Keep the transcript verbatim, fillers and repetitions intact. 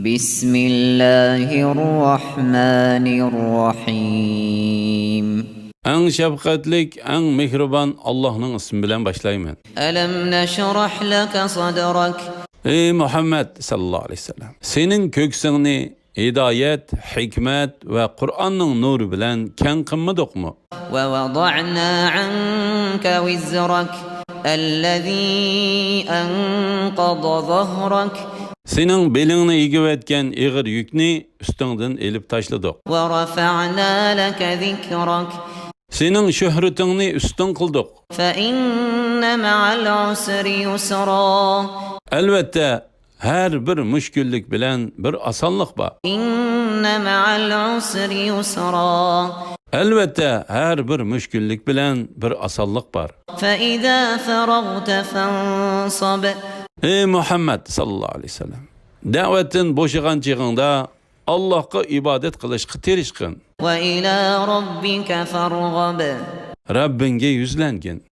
بسم الله الرحمن الرحيم. ئەڭ شەپقەتلىك، ئەڭ مېھرىبان ئاللاھنىڭ ئىسمى بىلەن باشلايمەن. ألم نشرح لك صدرك. ئەي مۇھەممەد ساللاللاھۇ ئەلەيھى ۋەسەللەم، سېنىڭ كۆكسۈڭنى ھىدايەت، ھېكمەت ۋە قۇرئاننىڭ نۇرى بىلەن كەڭ قىلمىدۇقمۇ؟ ووضعنا عنك وزرك الذي أنقض ظهرك. سېنىڭ بېلىڭنى ئېگىۋەتكەن ئېغىر يۈكنى ئۈستۈڭدىن ئېلىپ تاشلىدۇق. ورفعنا لك ذكرك. سېنىڭ شۆھرىتىڭنى ئۈستۈن قىلدۇق. فإن مع العسر يسرا. ئەلۋەتتە، ھەر بىر مۈشكۈللۈك بىلەن بىر ئاسانلىق بار. إن مع العسر يسرا. ئەلۋەتتە، ھەر بىر مۈشكۈللۈك بىلەن بىر ئاسانلىق بار. فإذا فرغت فانصب. ئەي مۇھەممەد ساللاللاھۇ ئەلەيھى ۋەسەللەم، دەۋەتتىن بوشىغان چېغىڭدا ئاللاھقا ئىبادەت قىلىشقا تىرىشقىن. وإلى ربك فارغب. رەببىڭگە يۈزلەنگىن.